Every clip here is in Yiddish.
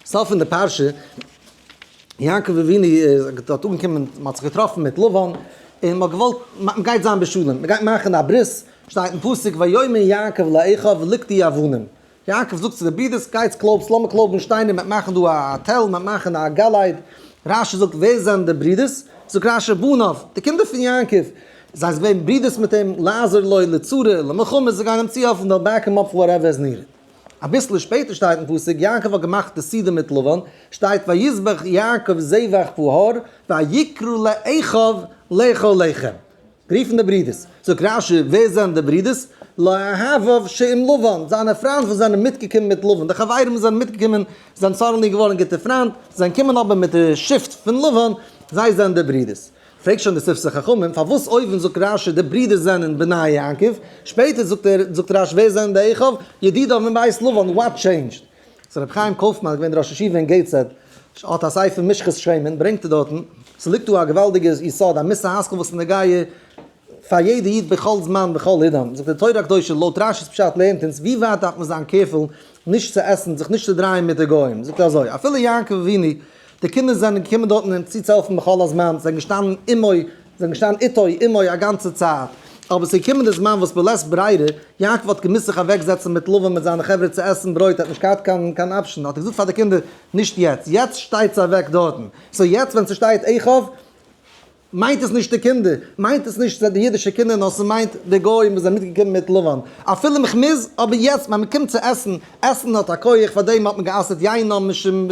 סוף פון די פרשה, יעקב אבינו איז דארט אנגעקומען, מען האט זיך געטראפן מיט לבן, און מען האט געוואלט, מען גייט זיין בשלום, מען גייט מאכן א ברית, שטייט אין פסוק ויאמר יעקב לאחיו לקטו אבנים, יעקב זאגט צו די ברידערס, גייטס קלויבטס, לאמיר קלויבן שטיינער, מען וועט מאכן דא א תל, מען וועט מאכן א גלעד, רשי זאגט ווער זענען די ברידערס, זאגט רשי בניו, די קינדער פון יעקב, זיי זענען געווען ברידערס מיט אים, לעזור לו לצרה, למלחמה, זיי גייען אים צוהעלפן, they'll back him up for whatever is needed. אביסל שפעטער שטייט אין פסוק, יעקב האט געמאכט די סעודה מיט לבן, שטייט ויזבח יעקב זבח בהר, ויקרא לאחיו לאכול לחם. גערופן די ברידערס. זאגט רשי, ווער זענען די ברידערס? לאוהביו שעם לבן, זיינע פריינט וואס זענען מיטגעקומען מיט לבן, די חברים וואס זענען מיטגעקומען זענען suddenly געווארן גוטע פריינט, זיי קומען אבער מיט די shift פון לבן, זיי זענען די ברידערס. פרעגט שוין די שפתי חכמים, פארוואס אויבן זאגט רשי די ברידער זענען בני יעקב, שפעטער זאגט ער, זאגט רשי ווער זענען די אחיו, ידידיו מבית לבן, what changed? ס'איז רבי חיים קויפמאן געווען דער ראש ישיבה אין געיטסהעד, האט א ספר משחת שמן, ברענגט ער דארטן, ס'ליגט דא א געוואלדיגע יסוד, א מוסר השכל וואס איז נוגע פאר יעדע איד בכל זמן בכל עידן, זאגט די תורה הקדושה לויט רשי'ס פשט לערנט אונז ווי ווייט דארף מען זיין careful נישט צו עסן, זיך נישט צו דרייען מיט די גוים, זאגט ער אזוי, אפילו יעקב אבינו, די קינדער זענען געקומען דארטן אים צוצוהעלפן בכל הזמן, זיי זענען געשטאנען עמו, זיי זענען געשטאנען איתו, עמו, א גאנצע צייט, אבער ס'איז געקומען די זמן וואס בלית ברירה, יעקב האט געמוזט זיך אוועקזעצן מיט לבן מיט זיינע חברה צו עסן ברויט, ער האט נישט געהאט קיין קיין option, האט ער געזאגט פאר די קינדער, נישט יעצט, יעצט שטייטס אוועק דארטן, so יעצט ווען ס'שטייט אחיו, מיינט עס נישט די קינדער, מיינט עס נישט די אידישע קינדער, נאר ס'מיינט די גוים וואס זענען מיטגעקומען מיט לבן. אפילו מיך מוז, אבער יעצט ווען מ'קומט צו עסן, עסן האט א כח, פאר דעם האט מען גע'אסר'ט יינם משום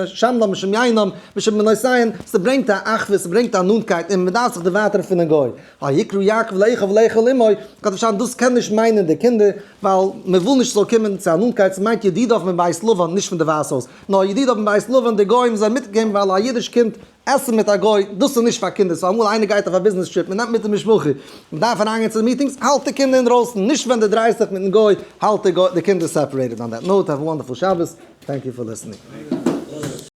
שמנם משום יינם משום בנותיהן, ס'ברענגט א אחווה, ס'ברענגט א נאנטקייט, און מ'דארף זיך דערווייטערן פונעם גוי. ויקרא יעקב לאחיו לאכול עמו, האט פארשטאנען דאס קען נישט מיינען די קינדער, ווייל מ'וויל נישט ס'זאל קומען צו א נאנטקייט, ס'מיינט ידידיו מבית לבן, נישט פון די ווייס הויז, נאר ידידיו מבית לבן, די גוים זענען מיטגעקומען ווייל א אידיש קינד עסן מיט א גוי, דאס איז נישט פאר קינדער, so אמאל איינער גייט אויף א business trip, מען נעמט מיט די משפחה, מען דארף אריינגיין צו די meetings, האלט די קינדער אינדרויסן, נישט ווען דו דרייסט זיך מיטן גוי, האלט די קינדער separated. On that note, have a wonderful שבת, thank you for listening.